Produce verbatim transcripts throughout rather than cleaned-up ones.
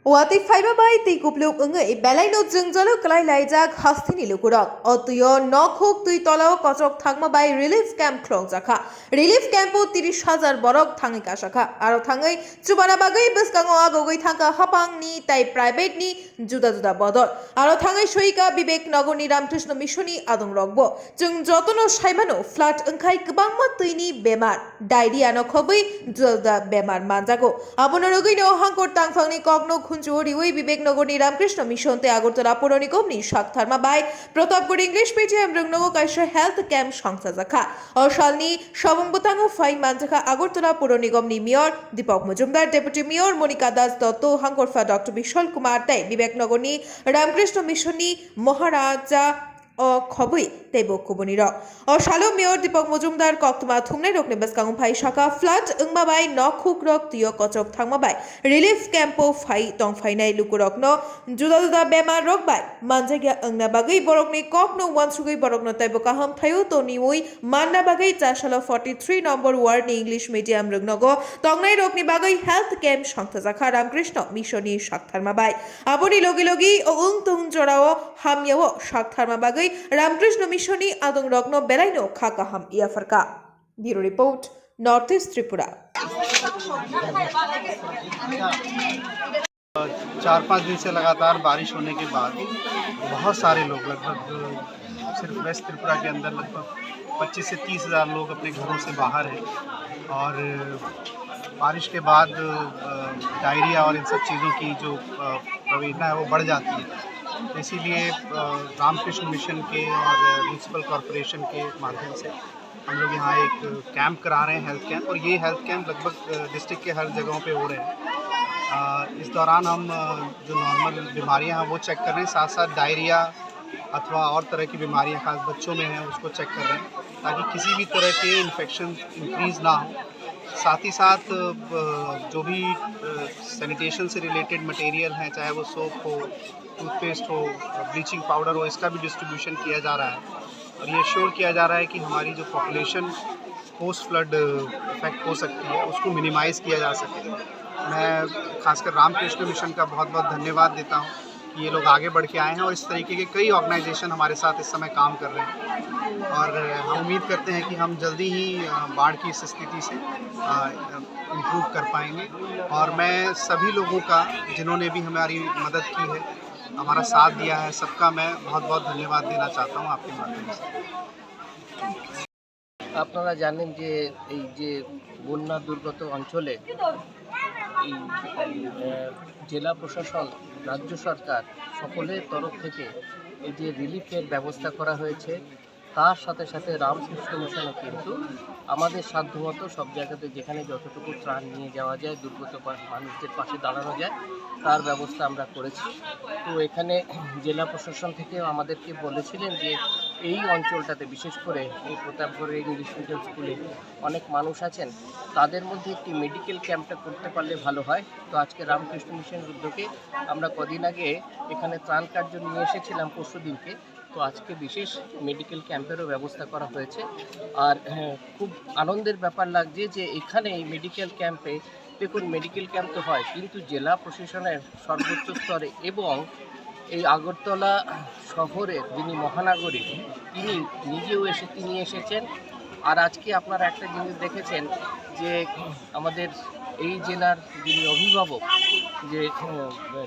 Watwi phaiba bai twi kupluk wngwi belaino jwngjalo kwlai laijak hasteni lukurok. O twio nokhuk twi tolao kochok thangma bai relief camp khulokjakha. Relief camp-o tiris hajar borok thangwi kasakha. Aro thangwi chubana bagwi bwskango agogwi thangkha haphangni tai private-ni juda juda bodol. Aro thangwi soika Bibek Nogorni Ramkrishna Mission-ni adongrokbo. Chwng jotono saimano, flood wngkhai kwbangma twini bemar, diarrhea no khobwi juda juda bemar manjago. Abono rwgwino hangkor tangphangni kokno khunjuo riwi Bibek Nogorni Ramkrishna Mission tei Agartala Puro Nigomni saktharma bai Pratapgarh English Medium rwngnogo kaisa health camp songchajakha. O salni sabung bwtango phai manjakha Agartala Puro Nigomni Mayor Deepak Majumdar, Deputy Mayor Monika Das Dotto, hangkorpha Doctor Bishal Kumar tei Bibek Nogorni Ramkrishna Mission-ni Maharaja o khobwi teibo kubunirok. O salo Mayor Deepak Majumdar koktwma thumnairokni bwskango phai sakha, flood wngma bai nokhukrok twio kochok thangma bai relief camp-o phai tongphainai lukurokno juda juda bemar rok bai manjakya wngna bagwi borokni kokno uansugwi borokno teibo kaham thaio toniwi manna bagwi chasalo forty three number ward ni English medium rwngnogo tongnairokni bagwi health camp songchajakha Ramkrishna Mission-ni saktharma bai. Aboni logi logi o wng tong jorao hamyao saktharma bagwi Ramkrishna Mission-ni adongrokno belaino kha kaham yapharkha. Bureau Report, North East Tripura. चार पाँच दिन से लगातार बारिश होने के बाद बहुत सारे लोग, लगभग सिर्फ वेस्ट त्रिपुरा के अंदर लगभग पच्चीस से तीस हज़ार लोग अपने घरों से बाहर हैं और बारिश के बाद डायरिया और इन सब चीज़ों की जो प्रवेशना है वो बढ़ जाती है। तो इसीलिए रामकृष्ण मिशन के और म्यूनसिपल कॉरपोरेशन के माध्यम से हम लोग यहाँ एक कैंप करा रहे हैं, हेल्थ कैंप। और ये हेल्थ कैंप लगभग डिस्ट्रिक्ट के हर जगहों पे हो रहे हैं। इस दौरान हम जो नॉर्मल बीमारियाँ हैं वो चेक कर रहे हैं, साथ साथ डायरिया अथवा और तरह की बीमारियाँ खास बच्चों में हैं उसको चेक कर रहे हैं, ताकि किसी भी तरह के इन्फेक्शन इंक्रीज ना हो। साथ ही साथ जो भी सैनिटेशन से रिलेटेड मटेरियल हैं, चाहे वो सोप हो, टूथपेस्ट हो, ब्लीचिंग पाउडर हो, इसका भी डिस्ट्रीब्यूशन किया जा रहा है। और ये श्योर किया जा रहा है कि हमारी जो पॉपुलेशन पोस्ट फ्लड इफेक्ट हो सकती है, उसको मिनिमाइज किया जा सके। मैं खासकर रामकृष्ण मिशन का बहुत बहुत धन्यवाद देता हूँ कि ये लोग आगे बढ़ के आए हैं और इस तरीके के कई ऑर्गेनाइजेशन हमारे साथ इस समय काम कर रहे हैं। और हम उम्मीद करते हैं कि हम जल्दी ही बाढ़ की इस स्थिति से इम्प्रूव कर पाएंगे। और मैं सभी लोगों का, जिन्होंने भी हमारी मदद की है, हमारा साथ दिया है, सबका मैं बहुत बहुत धन्यवाद देना चाहता हूँ आपके माध्यम से। আপনারা জানেন যে এই যে বন্যা দুর্গত অঞ্চলে এই জেলা প্রশাসন, রাজ্য সরকার সকলের তরফ থেকে এই যে রিলিফের ব্যবস্থা করা হয়েছে, তার সাথে সাথে রামকৃষ্ণ মিশনও কিন্তু আমাদের সাধ্যমতো সব জায়গাতে যেখানে যতটুকু ত্রাণ নিয়ে যাওয়া যায়, দুর্গত মানুষদের পাশে দাঁড়ানো যায়, তার ব্যবস্থা আমরা করেছি। তো এখানে জেলা প্রশাসন থেকেও আমাদেরকে বলেছিলেন যে এই অঞ্চলটাতে, বিশেষ করে এই প্রতাপগড়ের ইংলিশ মিডিয়াম স্কুলে অনেক মানুষ আছেন, তাদের মধ্যে একটি মেডিকেল ক্যাম্পটা করতে পারলে ভালো হয়। তো আজকে রামকৃষ্ণ মিশনের উদ্যোগে আমরা কদিন আগে এখানে ত্রাণ কার্ড নিয়ে এসেছিলাম পরশু দিনকে। তো আজকে বিশেষ মেডিকেল ক্যাম্পেরও ব্যবস্থা করা হয়েছে। আর খুব আনন্দের ব্যাপার লাগছে যে এখানে এই মেডিকেল ক্যাম্পে, দেখুন, মেডিকেল ক্যাম্প তো হয়, কিন্তু জেলা প্রশাসনের সর্বোচ্চ স্তরে এবং এই আগরতলা শহরের যিনি মহানাগরিক, তিনি নিজেও এসে তিনি এসেছেন। আর আজকে আপনারা একটা জিনিস দেখেছেন যে আমাদের এই জেলার যিনি অভিভাবক, যে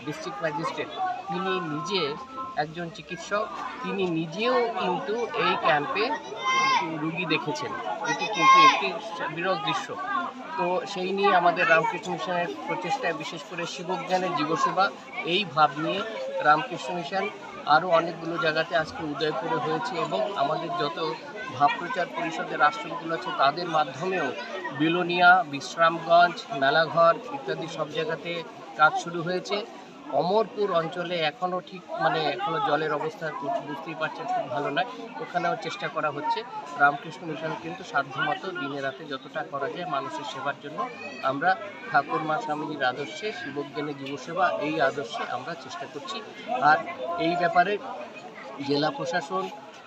ডিস্ট্রিক্ট ম্যাজিস্ট্রেট, তিনি নিজে একজন চিকিৎসক, তিনি নিজেও কিন্তু এই ক্যাম্পে রুগী দেখেছেন। এটি কিন্তু একটি বিরল দৃশ্য। তো সেই নিয়ে আমাদের রামকৃষ্ণ মিশনের প্রচেষ্টায়, বিশেষ করে শিবজ্ঞানের জীবসেবা, এই ভাব নিয়ে রামকৃষ্ণ মিশন আরও অনেকগুলো জায়গাতে আজকে উদয়পুরে হয়েছে এবং আমাদের যত ভাব প্রচার পরিষদের আশ্রমগুলো আছে তাদের মাধ্যমেও বিলোনিয়া, বিশ্রামগঞ্জ, মেলাঘর ইত্যাদি সব জায়গাতে কাজ শুরু হয়েছে। অমরপুর অঞ্চলে এখনও ঠিক, মানে, এখনও জলের অবস্থা বুঝতেই পারছেন, খুব ভালো নয়। ওখানেও চেষ্টা করা হচ্ছে। রামকৃষ্ণ মিশন কিন্তু সাধ্যমতো দিনে রাতে যতটা করা যায় মানুষের সেবার জন্য আমরা ঠাকুর মা স্বামীজির আদর্শে, শিবজ্ঞানী যুবসেবা, এই আদর্শে আমরা চেষ্টা করছি। আর এই ব্যাপারে জেলা প্রশাসন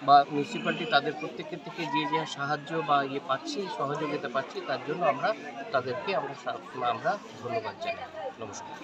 বা মিউনিসিপ্যালিটি, তাদের প্রত্যেকের থেকে যে যে সাহায্য বা ইয়ে পাচ্ছি, সহযোগিতা পাচ্ছি, তার জন্য আমরা তাদেরকে আমরা সা-, আমরা ধন্যবাদ জানাই। নমস্কার।